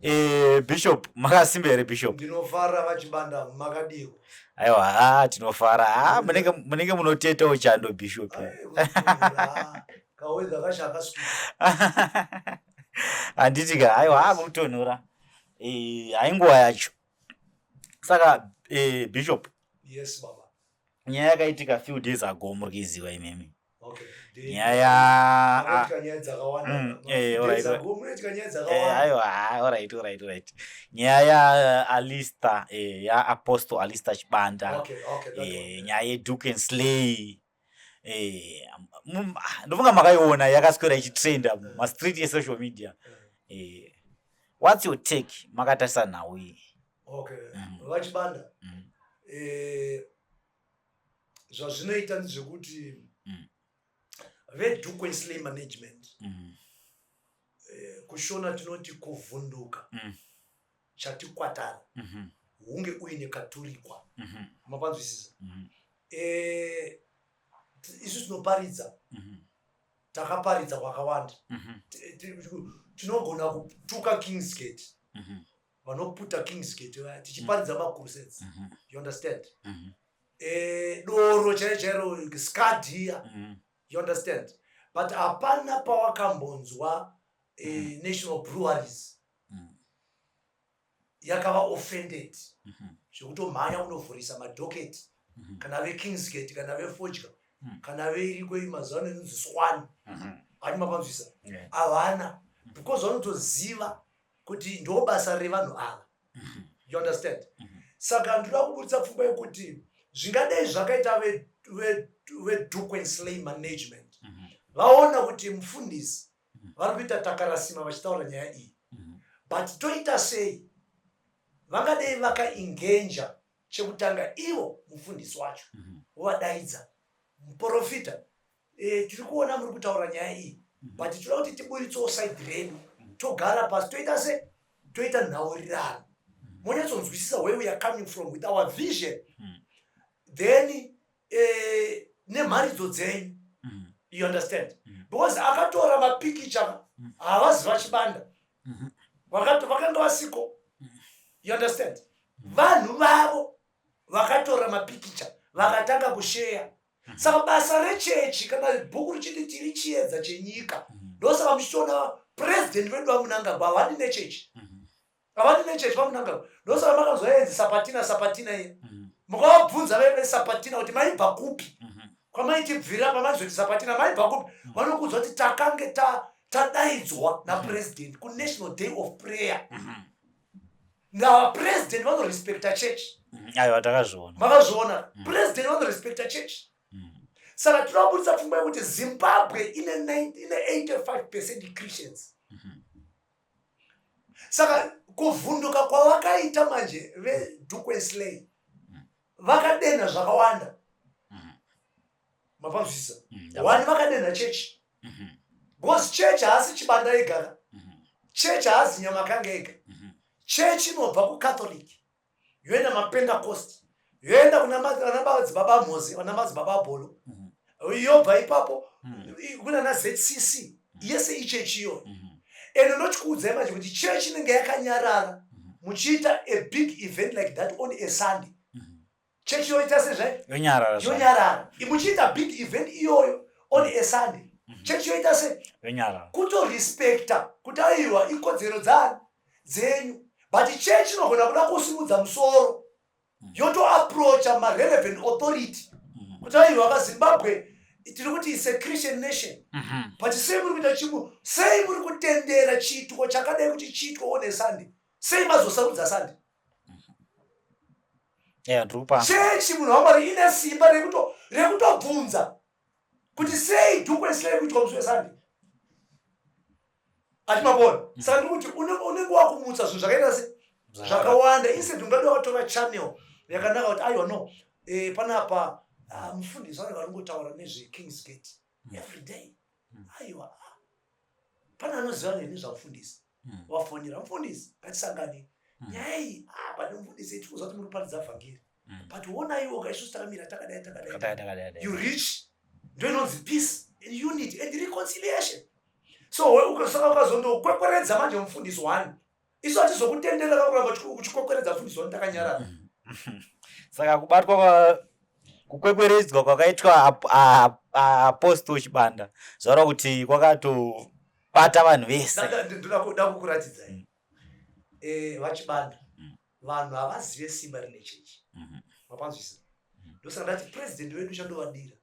Bishop, makasimba here, Bishop? Ndinofara, VaChibanda, makadiko? Aiwa, ha, tinofara. Ha, munenge munotetawo chando, Bishop. Kaweather kacho akasvika. Handiti ka? Aiwa, ha, mukutonhora. Hainguva yacho. Saka Bishop, Yes, baba. nyaya yakaitika few days ago, muri kuiziva imimi. Okay. Nyaya Munoitika nyaya dzakawanda. Alright, Days ago munoitika nyaya dzakawanda. Aiwa, alright. Nyaya yaAlister, yaApostle Alister Chibanda. Okay, that one. Nyaya yeDuke and Slay. Ndofunga makaiona, yakaswera ichitrenda mastreet esocial media. What's your take makatarisa nhau iyi? Okay. VaChibanda. Zvazvinoita ndezvekuti veDuke and Slay Management, kuShona tinoti kuvhunduka chatikwatara hunge uine katurikwa. Mapanzwisisa? Isu tinoparidza, takaparidza kwakawanda. Tinogona kutuka Kingsgate, vanoputa Kingsgate vaya, tichiparidza macrusades. You understand? Doro chairo chairo, skadia. You understand? But hapana pawakambonzwa National Breweries yakava offended zvekutomhanya unovhurisa madocket, kana veKingsgate, kana vefodya, kana veiriko mazuva ano inonzi Swan. Hani mapanzwisa? Havana, because vanotoziva kuti ndo basa revanhu ava. You understand? Saka ndoda kuburitsa pfungwa yekuti zvingadei zvakaita veDuke and Slay Management vaona kuti mufundisi vari kuita takarasima vachitaura nyaya iyi, but toita sei? Vangadei vakaengager chekutanga ivo mufundisi wacho, vovadaidza, "Muprofita, tiri kuona muri kutaura nyaya iyi, but toda kuti tiburitsewo side redu, togara pasi, toita se toita nhaurirano, monyatsonzwisisa where we are coming from with our vision, then nemharidzo dzenyu." You understand? Because akatora mapikicha havazi VaChibanda. Vakanga vasiko. You understand? Vanhu vavo vakatora mapikicha, vakatanga kushare. Saka basa rechechi, kana bhuku richiti tiri chiedza chenyika, ndosaka muchitoona purezidendi vedu VaMnangagwa havadi nechechi, havadi nechechi VaMnangagwa. Ndosaka makanzwa Sapatina, Sapatina iye. Mukavabvunza veSapatina kuti maibva kupi, kwamaitibvira pamaizoti Sapatina, maibva kupi, vanokuudza kuti takange tadaidzwa napurezidendi kuNational Day of Prayer. Navapurezidendi vanorespekta chechi. Aiwa, takazviona. Makazviona, purezidendi vanorespekta chechi. Saka tinoda kubudisa pfungwa yekuti Zimbabwe ine 85% Christians. Saka kuvhunduka kwavakaita manje veDuke Slay, vakadenha zvakawanda. Mapanzwisisa? One, vakadenha chechi, because chechi haasi Chibanda egaka, chechi haazi Nyamakanga ega. Chechi inobva kuCatholic, yoenda maPentecost, yoenda kuna vana madzibaba Moze, vana madzibaba Bholo, yobva ipapo kuna na ZCC. Yese ichechi iyoyo. And ndochikuudzai manje kuti chechi inenge yakanyarara muchiita a big event like that on a Sunday. Chechi yoita sezvai? Yonyarara zvayo. Yonyarara. Muchiita big event iyoyo on a Sunday, chechi yoita se? Yonyarara. Kutorespekta kuti aiwa, ikodzero dzani dzenyu, but chechi inogona kuda kusimudza musoro, yotoapproacha marelevant authority kuti aiwa, kaZimbabwe tiri kuti is a Christian nation, but sei muri kuita chimu, sei muri kutendera chiitiko chakadai kuti chiitwe on a Sunday? Sei mazosarudza Sunday? Yeah, ndiri kupa. Chechi, munhu waMwari, ine simba rekutobvunza kuti sei Duke Slay kuitwa musi weSunday. Atimapona? Saka ndiri kuti unenge wakumutsa zvinhu zvakaita se zvakawanda. Instead ungadi wakatora channel yakanaka kuti aiwa, no, panapa, ah, mufundisi vanenge vari kungotaura nezveKingsgate every day. Aiwa, ah, pane anoziva nezvamufundisi. Wafonera mufundisi, "Ngatisangane nyaya iyi." Ah, pane mufundisi, tikuziva kuti muri kuparidza vhangeri, but onaiwo ka, isusu takamira takadai, takadai. Takadai, takadai. You reach, ndo inonzi peace and unity and reconciliation. So saka ukazondokwekweredza manje mufundisi one. Isu hatizokutendera kakuramba uchikwekweredza mfundisi wanu takanyarara. Saka kubatwa kwa kukwekweredzwa kwakaitwa Apostle Chibanda zvareva kuti kwakatobata vanhu vese. Ndoda kukuratidzai eh, VaChibanda vanhu havazive simba rine chechi. Mapanzwisa? Ndosaka ndati president vedu chandovadira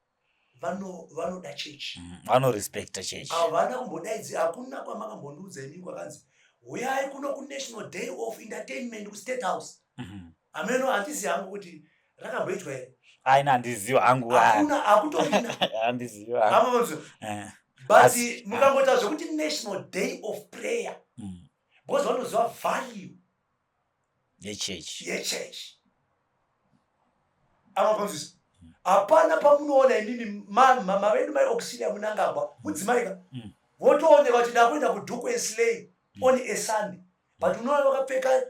vanoda chechi, vanorespecta chechi. Havana kumbodaidzi, hakuna kwamakambondiudza imi kwakanzi huyai kuno kuNational Day of Entertainment kuState House. Hameno, handisi hangu kuti rakamboitwa here. Aina, handiziva hangu. Hakuna, hakutorina. Handiziva hangu. But mukangoita zvekuti National Day of Prayer, because vanoziva value yechechi. Yechechi, amapanzwisa? Hapana pamunoona imimi mama vedu Mai Auxilia Mnangagwa, mudzimai ka, votooneka kuti ndakuenda kuDoek and Slay on a Sunday, but unoona vakapfeka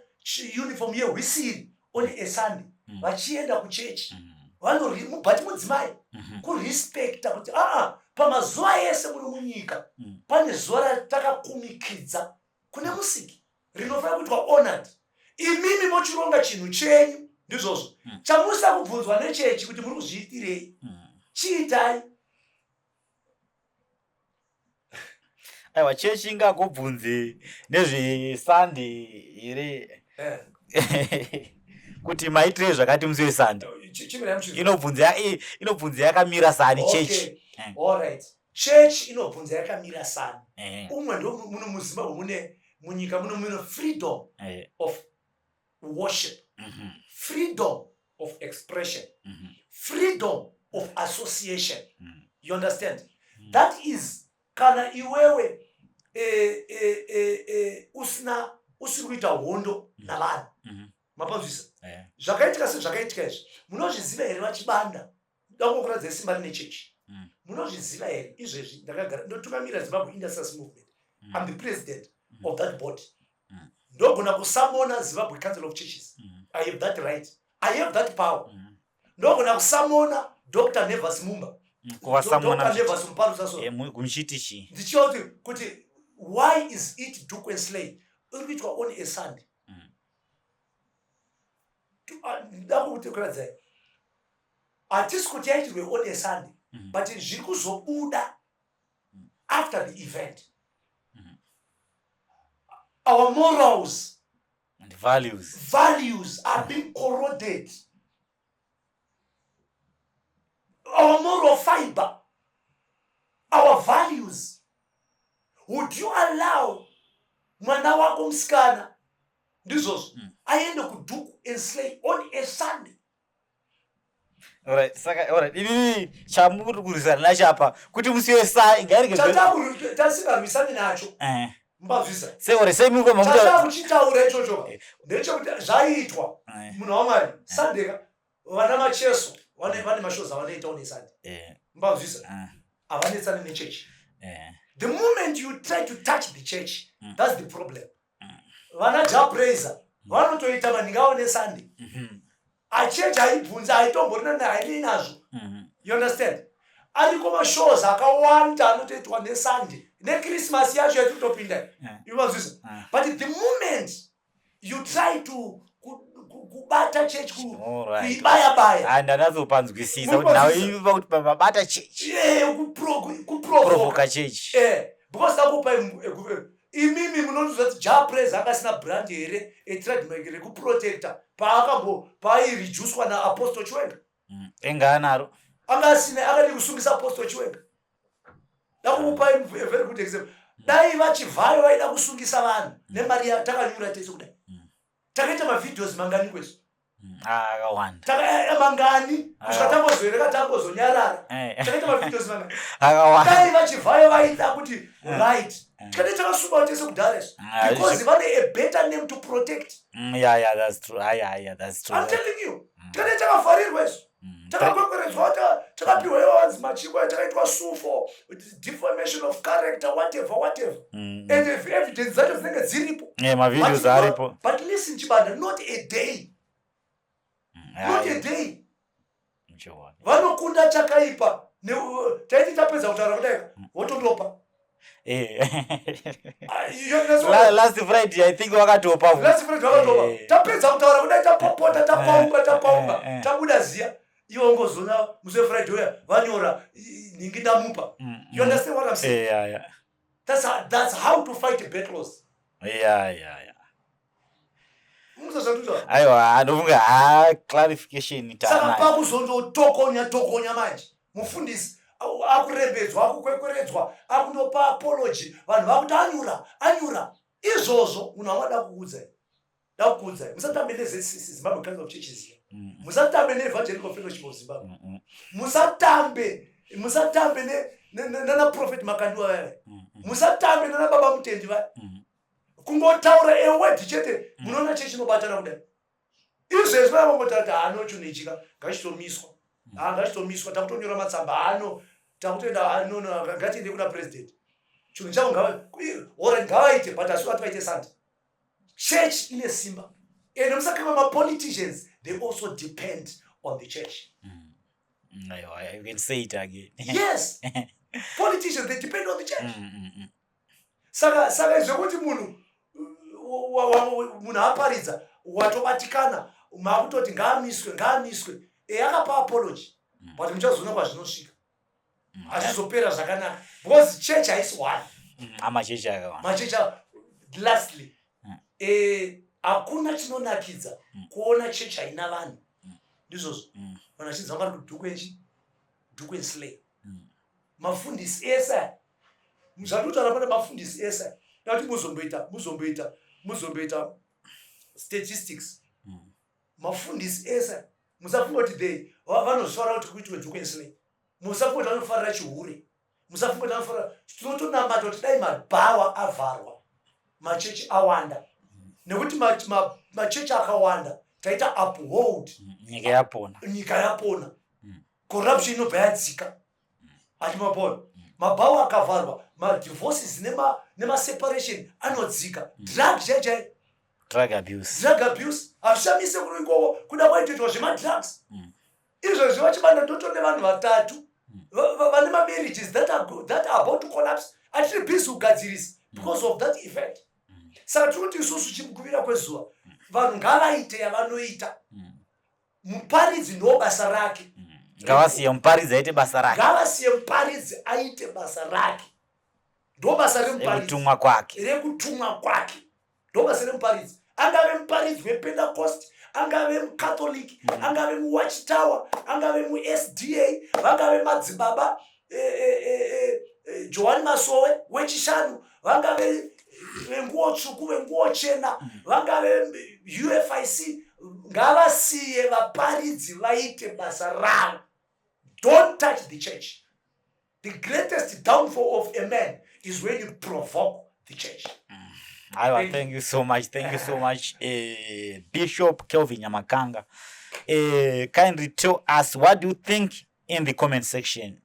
uniform yehwisiri on a Sunday vachienda kuchechi. But mudzimai, kurespecta kuti aa, pamazuva ese muri munyika pane zuva ratakakumikidza kune musiki rinofanira kuitwa honored. Imimi mochironga chinhu chenyu, ndizvozvo chamusa kubvunzwa nechechi kuti muri kuzviitirei. Chiitai. Aiwa, chechi ingakubvunze nezveSunday here kuti maitirei zvakati musi weSunday? Chimirai muchizwa. Inobvunza yakamira sani chechi? Alright, church inobvunza yakamira sani. Umwe ndo muno muZimbabwe, mune munyika muno mune freedom of worship, freedom of expression, freedom of association. You understand? That is kana iwewe usina usiri kuita hondo navanhu. Mapanzwisa? Zvakaitika sezvakaitika izvi, munozviziva here, VaChibanda? Dangokuratidza simba rine chechi. Munozviziva here, izvezvi ndakagara ndotungamira Zimbabwe Industries Movement. I'm the president of that board. Ndogona kusummona Zimbabwe Council of Churches. I have that right, I have that power. Ndogona kusummona Dr Nevers Mumba. Kuvasamona? Dr Nevers Muparusa. Muchiti chii? Ndichiva kuti why is it Doek and Slay iri kuitwa on a Sunday? Ndakuti kuratidzai, hatisi kuti yaitirwe on a Sunday, but zviri kuzobuda after the event. Our morals and values. Values are being corroded. Our moral fiber, our values. Would you allow mwana wako musikana, ndizvozvo, aende kuDoek and Slay on a Sunday? Alright, saka alright, inini chamuri kurwisana nacho apa kuti musi weSunday ngairege Tasingarwisani nacho. Mbazvisa? Seore seimiko. Chatakuchitaura ichocho ndechekuti zvaitwa, munhu waMwari, Sunday ka, vana Macheso vane mashows avanoita on a Sunday. Mbazvisa? Havanetsani nechechi. The moment you try to touch the church, that's the problem. Vana Jah Prayzah vanotoita maningi avo neSunday. Achechi haibvunzi, haitomborina hainei nazvo. You understand? Ariko mashows akawanda anotoitwa neSunday, neChristmas yacho yatiri kutopinda. Ivanzwisa? But the moment you try to kubata chechi, kuibaya baya. Ndanatsopanzwisisa kuti nawe iva kuti mabata chechi. Kuprovoka. Provoka chechi. Because ndakupa imimi munondiziva kuti Jah Prayzah anga asina brand here, etrademark rekuprotecta paakambo paaireducwa naApostle Chiwenga? Enga anaro. Anga asina, akadi kusungisa Apostle Chiwenga. Ndakukupai a very good example. Dai VaChivhayo vaida kusungisa vanhu nemari yatakanyura tese kudai, takaita mavideos mangani kwesu? Akawanda. Mangani kusvika tambozoereka, tambozonyarara? Takaita mavideos mangani? Akawanda. Dai VaChivhayo vaida kuti right, tikadai takasungwa tese kudhara izvo, because vane a better name to protect. Yeah, that's true. Yeah, that's true. I'm telling you, tikadai takavharirwa izvo, takakwekweredzwa, takapiwa iwanzi machingwa, takaitwa sue for defamation of character, whatever, whatever, and if evidence dzacho dzinenge dziripo. Mavideos aripo. But listen, Chibanda, not a day, not a day. Muchiona. Vanokunda chakaipa taiti tapedza kutaura kudai, votondopa. Ah, last Friday, I think, wakatopa. Last Friday wakatopa. Tapedza kutaura kudai, tapopota, tapaunga, tapaunga, tabuda ziya, iwe ungozona musi weFriday uya vanyora nhingi ndamupa. You understand what I'm saying? Yeah. That's how to fight battles. Yeah. Musazvanduta. Aiwa, ndofunga ha, clarification. Saka tanayo. Pakuzondotokonya tokonya manje, mufundisi akurembedzwa, akukwekweredzwa, akundopa apology, vanhu vakuti anyura, anyura. Izvozvo munhu angada kukuudzai, da kukuudzai, musatambe neZCC, Zimbabwe Council of Churches here. Musatambe neEvangelical Fellowship of Zimbabwe. Musatambe, musatambe nana Prophet Makandiwa vaya. Musatambe nana Baba Mutendi vaya. Kungotaura a word chete, munoona chechi inobatana kudai. Izvezvi vavangotara kuti hano chinhu ichika ngachitomiswa, ha, ngachitomiswa, takutonyora matsamba hano, takutoenda hano, no, ngatiende kuna president, chinhu chavo alright, ngavaite, but asi vati vaite sandi. Church ine simba, and musakama mapoliticians, they also depend on the church. Aiwa, you can say it again. Yes, politicians, they depend on the church. Saka zvekuti munhu munhu aparidza, watobatikana, makutoti ngaamiswe, ngaamiswe. E, akapa apology, but muchazoona kwazvinosvika. Hazvizopera zvakanaka because church haisi one. Amachechi akawanda. Machechi lastly, hakuna chinonakidza kuona chechi haina vanhu. Ndizvozvo. Vanhu vachinzi vanga vari kudhukwenchi dhukwenslay. Mafundisi ese aya zvatotaura, pane mafundisi ese aya, dakuti muzomboita statistics. Mafundisi ese aya, musafunga kuti they vanozvifarira kuti kuitwe dhukwenslay. Musafunga kuti vanofarira chihure. Musafunga kuti vanofarira. Tinotonamata kuti dai mabhawa avharwa, machechi awanda, nekuti machechi akawanda taita uphold Nyika yapona. Nyika yapona. Corruption inobva yadzika. Achimapona mabhawa akavharwa, madivorces nemaseparation anodzika, drug chai chai. Drug abuse. Drug abuse. Hazvishamise kuri ikoko kuda kwaitoitwa zvemadrugs. Izvezvi vachibanda toto nevanhu vatatu vane mamarriages that are about to collapse, atiri busy kugadzirisa because of that event. Saka tiri kuti isusu, chimukuvira kwezuva, vanhu ngavaite yavanoita. Muparidzi ndo basa rake. Ngavasiye muparidzi aite basa rake. Ngavasiye muparidzi aite basa rake, ndo basa remuparidzi. Rekutumwa kwake. Rekutumwa kwake, ndo basa remuparidzi. Angave muparidzi wePentecost, angave muCatholic, angave muWatch Tower, angave muSDA, vangave madzibaba Johani Masowe wechishanu, vangave venguo tsvuku, venguo chena, vangave UFIC, ngavasiye vaparidzi vaite basa ravo. Don't touch the church. The greatest downfall of a man is when you provoke the church. Aiwa. Thank you. Thank you so much, thank you so much, Bishop Kelvin Nyamakanga. Kindly tell us what do you think in the comment section.